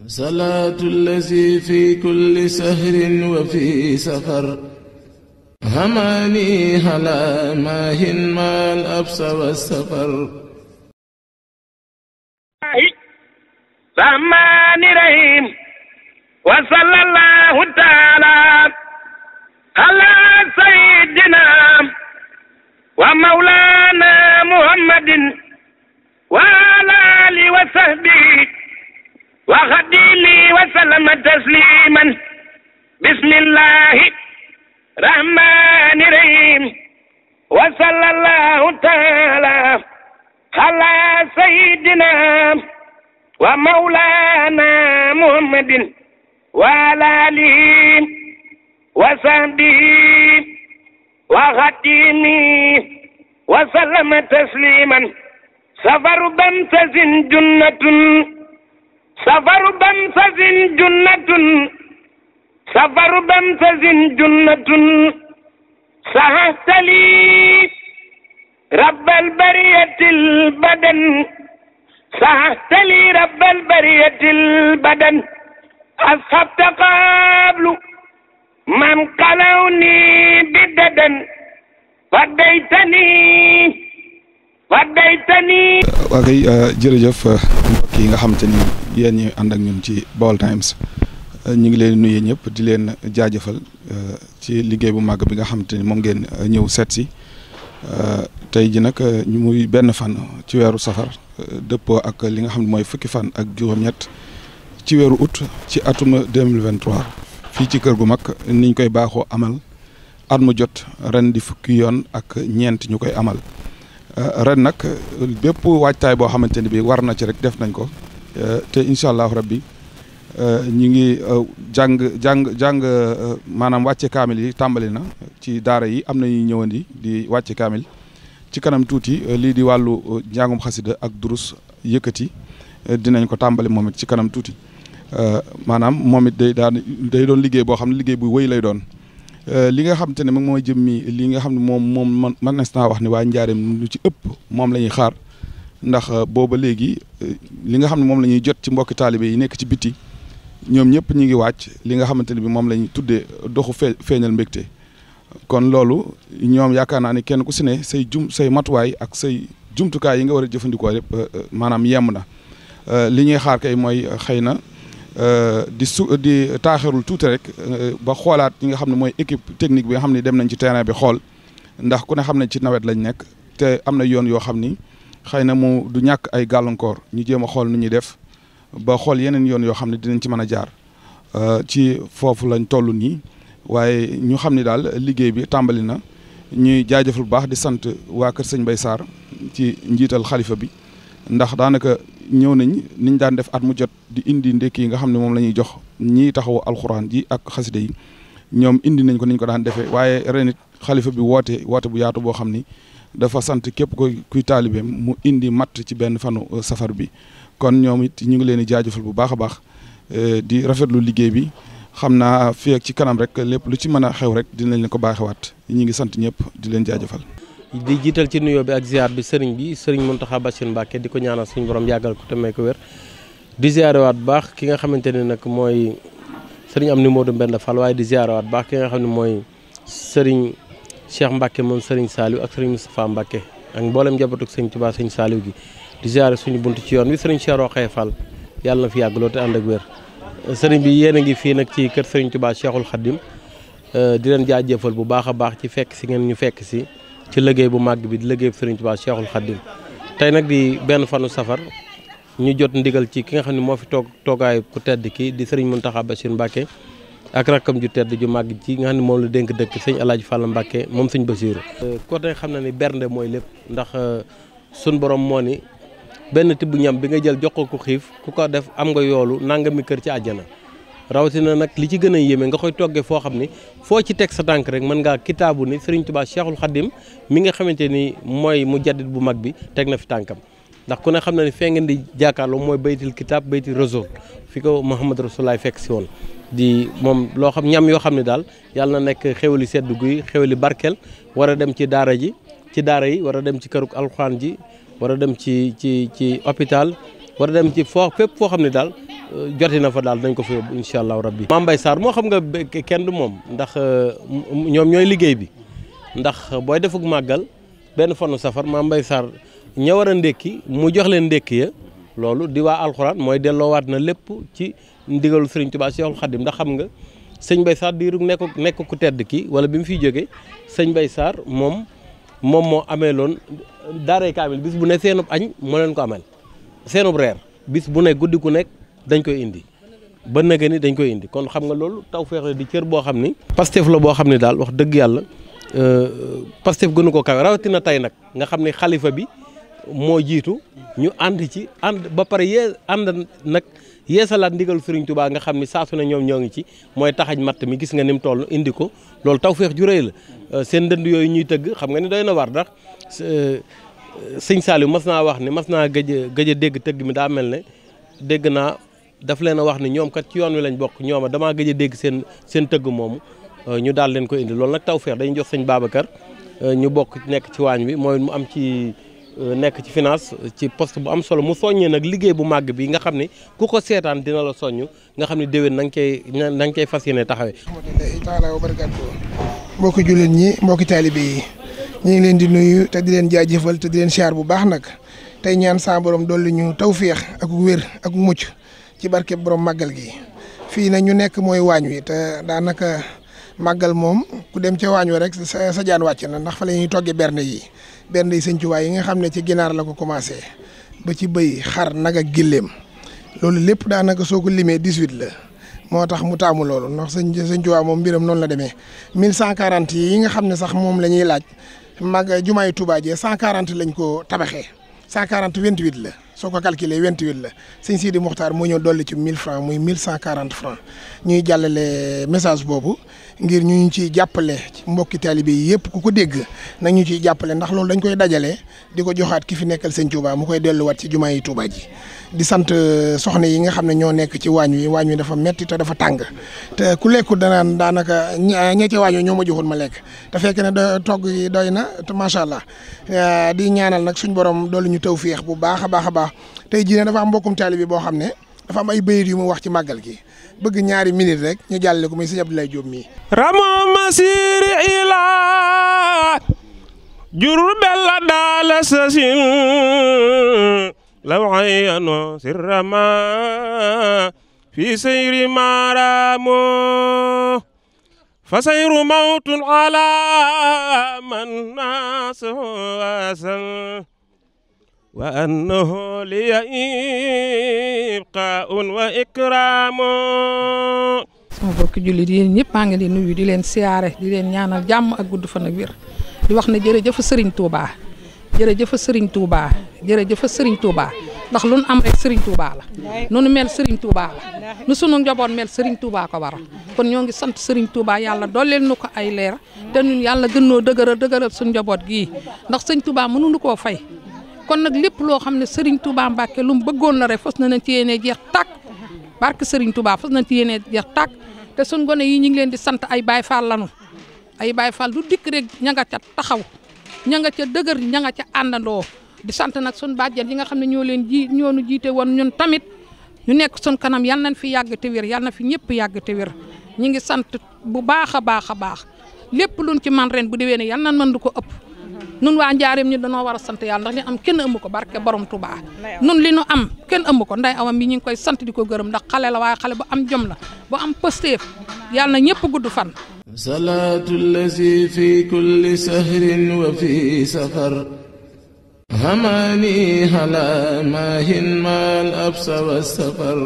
صلاة الذي في كل سهر وفي سفر هماني هلا ماهن ما الأبس والسفر رحمن رحيم وصلى الله تعالى على سيدنا ومولانا محمد وعلى آله وصحبه وخديمه وسلم تسليما بسم الله الرحمن الرحيم وصلى الله تعالى على سيدنا ومولانا محمد وعلى آله وصحبه وخديمه وسلم تسليما سفر بمسز جنة سفر بمسز جنة سفر بمسز جنة سهت لي رب البرية البدن سهت لي رب البرية البدن أصحبت قبل من قلوني بددا فديتني waa kay jërëjëf mbokk yi nga xam te ni yéen ñi ànd ak ñun ci Baol Times ñu ngi leen nuyu ñëpp di leen jaajëfal ci liggéey bu màgg bi nga xam te ni moom ngeen ñëw seet si tey ji nag ñu muy benn fan ci weeru safar dëppoo ak li nga xam ne mooy fukki fan ak juróom-ñett ci weeru août ci atum 2023 fii ci kër gu mag niñ koy baaxoo amal at mu jot ren di fukki yoon ak ñeent ñu koy amal ren nag bépp waajtaay boo xamante ni bi war na ci rek def nañ ko te incha allahu rabbi ñu ngi jàng maanaam wàcce kaamil yi tàmbali na ci daara yi am na ñuy ñëwandi di wàcce kaamil ci kanam tuuti lii di wàllu njàngum xasida ak durus yëkkati dinañ ko tàmbali moom it ci kanam tuuti maanaam moom it day doon liggéey boo xam ne liggéey bu wëy lay doon li nga xam te ne moom mooy jëmmi li nga xam ne moom man naa wax ni waa Njaareem lu ci ëpp moom la ñuy xaar ndax booba léegi li nga xam ne moom la ñuy jot ci mbokki taalibe yi nekk ci biti ñoom ñëpp ñu ngi wàcc li nga xamante ne bi moom la ñuy tuddee doxu feeñal mbégte kon loolu ñoom yaakaar naa ni kenn ku si ne say matuwaay ak say jumtukaay yi nga war a jëfandikoo yëpp maanaam yemb na li ñuy xaar kay mooy xëy na di taaxirul tuuti rek ba xoolaat ñi nga xam ne mooy équipe technique bi nga xam ne dem nañ ci terrain bi xool ndax ku ne xam ne ci nawet lañ nekk te am na yoon yoo xam ni xëy na mu du ñàkk ay gàllankoor ñu jéem a xool nu ñuy def ba xool yeneen yoon yoo xam ne dinañ ci mën a jaar ci foofu lañ toll nii waaye ñu xam ni daal liggéey bi tàmbali na ñuy jaajëfal bu baax di sant waa kër sëñ Mbaye Sarr ci njiital xalifa bi ndax daanaka ñëw nañ niñ daan def at mu jot di indi ndekki yi nga xam ne moom la ñuy jox ñiy taxawu alxuraan ji ak xasida yi ñoom indi nañ ko niñ ko daan defee waaye ren it xalifa bi woote bu yaatu boo xam ni dafa sant képp kuy taalibeem mu indi matt ci benn fanu safar bi kon ñoom it ñu ngi leen di jaajëfal bu baax a baax di rafetlu liggéey bi xam naa fii ak ci kanam rek lépp lu ci mën a xew rek dinañ leen ko baaxewaat ñu ngi sant ñëpp di leen jaajëfal. di jiital ci nuyoo bi ak ziar bi sëriñ Mountakha Bassirou Mbacké di ko ñaanal suñu borom yàggal ko te may ko wér di ziarewaat bu baax ki nga xamante ne nag mooy sëriñ Amdi Modou Mbenda Fall waaye di ziarewaat bu baax ki nga xam ne mooy sëriñ Cheikh Mbacké moom sëriñ Saliou ak sëriñ Moustapha Mbacké ak mboolem njabootug sëriñ Touba sëriñ Saliou gi di ziare suñu bunt ci yoon wi sëriñ Cheikh Rokhaya Fall yàlla na fi yàgg lool te ànd ak wér sëriñ bi yéen a ngi fii nag ci kër sëriñ Touba Cheikhul Khadim di leen jaajëfal bu baax a baax ci fekk si ngeen ñu fekk si ci liggéey bu màgg bi di liggéey bu sëriñ Touba Cheikhul Khadim tey nag di benn fanu safar ñu jot ndigal ci ki nga xam ne moo fi toogaay ku tedd ki di sëriñ Mountakha Bassirou Mbacké ak rakkam ju tedd ju màgg ci nga xam ne moom la dénk dëkk sëñ Alaaji Fall Mbacké moom sëñ Bassirou ko tey xam na ni bernde mooy lépp ndax suñ borom moo ni benn tibb ñam bi nga jël jox ko ku xiif ku ko def am nga yoolu nangami kër ci àjjana rawatina nag li ci gën a yéeme nga koy toggee foo xam ni foo ci teg sa tànk rek mën ngaa kitaabu ni Serigne Touba Cheikhul Khadim mi nga xamante ni mooy mu jaddit bu mag bi teg na fi tànkam ndax ku ne xam na ni fee ngeen di jàkkaarloo mooy baytil kitaab baytil rasul fi ko Muhammad Rasulullaah fekk si woon di moom loo xam ñam yoo xam ne daal yàlla na nekk xewali seddu guy xewali barkeel war a dem ci daara ji ci daara yi war a dem ci këruk alxuraan ji war a dem ci hôpital war a dem ci fépp foo xam ne daal joti na fa daal dañ ko fa yóbbu incha allahu rabbi. Mame Mbaye Sarr moo xam nga kenn du moom ndax ñoom ñooy liggéey bi ndax booy defuk màggal benn fanu safar Mame Mbaye Sarr ña war a ndékki mu jox leen ndékki ya loolu di waa alxuraan mooy delloowaat na lépp ci ndigalu Serigne Touba Cheikhul Khadim ndax xam nga sëñ Mbaye Sarr diiru nekk ku tedd ki wala bi mu fiy jógee sëñ Mbaye Sarr moom moo amee loon daaray kaamil bis bu ne seenub añ moo leen ko amel seenub reer bis bu ne guddi ku nekk dañ koy indi ba nëgë ni dañ koy indi kon xam nga loolu tawfeex la di cër boo xam ni Pastef la boo xam ne daal wax dëgg yàlla Pastef gënu ko kawe rawatina tey nag nga xam ne xalifa bi moo jiitu ñu ànd ba pare nag yeesalaat ndigal Serigne Touba nga xam ni saa su ne ñoom ñoo ngi ci mooy taxañ matt mi gis nga ni mu toll indi ko loolu tawfeex ju rëy la seen ndënd yooyu ñuy tëgg xam nga ni doy na war ndax sëñ Saliou mas naa wax ne mas naa gëj a dégg tëgg mi daa mel ne dégg naa daf leen a wax ne ñoom kat ci yoon wi lañ bokk ñooma damaa gëj a dégg seen tëgg moomu ñu daal leen ko indi loolu nag tawfeex dañu jox sëñ Babacar ñu bokk nekk ci waañ wi mooy mu am ci nekk ci finance ci poste bu am solo mu soññee nag liggéey bu màgg bi nga xam ne ku ko seetaan dina la soññ nga xam ne déwén na nga koy fas yéene taxawee. rahmatullahi taala wa barakaatu mbokki jullit ñi mbokki taalibe yi ñu ngi leen di nuyu te di leen jaajëfal te di leen siyaar bu baax nag tey ñaan sa borom dolli ñu tawféex ak wér ak mucc ci barke borom màggal gi fii nag ñu nekk mooy waañ wi te daanaka màggal moom ku dem ca waañ wi rek sa jaan wàcc na ndax fa la ñuy toggee bernde yi Sëñ Tuubaa yi nga xam ne ci ginaar la ko commencé ba ci bëy xar nag ak gilleem loolu lépp daanaka soo ko limee 18 la moo tax mu taamu loolu ndax Sëñ Tuubaa moom mbiram noonu la demee 1140 yi nga xam ne sax moom la ñuy laaj jumaay Tuubaa jee 140 lañ ko tabaxee 140 28 la soo ko calculé 28 la sëñ Sidi Mokhtar moo ñëw dolli ci 1000 francs muy 1140 francs ñuy jàllale message boobu ngir ñu ciy jàppale ci mbokki taalibe yi yëpp ku ko dégg nag ñu ciy jàppale ndax loolu dañ koy dajale di ko joxaat ki fi nekkal sëñ Touba mu koy delluwaat ci jumaa yi Touba ji di sant soxna yi nga xam ne ñoo nekk ci waañ wi dafa metti te dafa tàng te ku lekku danaan daanaka ña ci waañ wi ñoo ma joxoon ma lekk te fekk ne togg yi doy na te macha allah di ñaanal nag suñ borom doolu ñu tawfeex bu baax a baax a baax tey jii ne dafa am mbokkum taalibe boo xam ne dafa am ay bayit yu mu wax ci màggal gi bëgg ñaari minute rek ñu jàllale ko muy sëñ Abdoulaye Diop mii ramo masiri ila Jurbel la daala sasin law ayano sirrama fi sayri maramo fa sayru mawtun ala man nasu asal wa annahu liya ibqaun wa ikramu. sama bokki jullit yi ñëpp maa ngi leen di nuyu di leen siyaare di leen ñaanal jàmm ak gudd fan ak wér di wax ne jërëjëf Serigne Touba jërëjëf Serigne Touba jërëjëf Serigne Touba ndax lu nu am rek Serigne Touba la nu nu mel Serigne Touba la nu sunu njaboot mel Serigne Touba ko waral kon ñoo ngi sant Serigne Touba yàlla dooleel nu ko ay leer te ñun yàlla gën noo dëgëral suñu njaboot gii ndax Serigne Touba mënuñu koo fay. kon nag lépp loo xam ne Serigne Touba Mbacke lu mu bëggoon la rek fas na ci yéene jeex tàkk barke Serigne Touba fas na ci yéene jeex tàkk te suñ gone yi ñu ngi leen di sant ay Baye Fall lanu ay Baye Fall du dikk rek ña nga ca taxaw ña nga ca dëgër ña nga ca àndandoo di sant nag suñ bàjjen yi nga xam ne ñoo nu jiite woon ñun tamit ñu nekk suñ kanam yal nañ fi yàgg te wér yal na fi ñëpp yàgg te wér ñu ngi sant bu baax a baax a baax lépp luñ ci man ren bu déwénee yal nañ mën du ko ëpp. nun waa njaareem ñu dañoo war a sant yàlla ndax li am kenn ëmb ko barke borom Touba nun li nu am kenn ëmb ko nday awam mi ñu ngi koy sant di ko gërëm ndax xale la waaye xale bu am jom la bu am pësteef yàlla na ñëpp gudd fan salaatu allazi fi kulli sahrin wa fi safar hamani hala mahin mal absa wa safar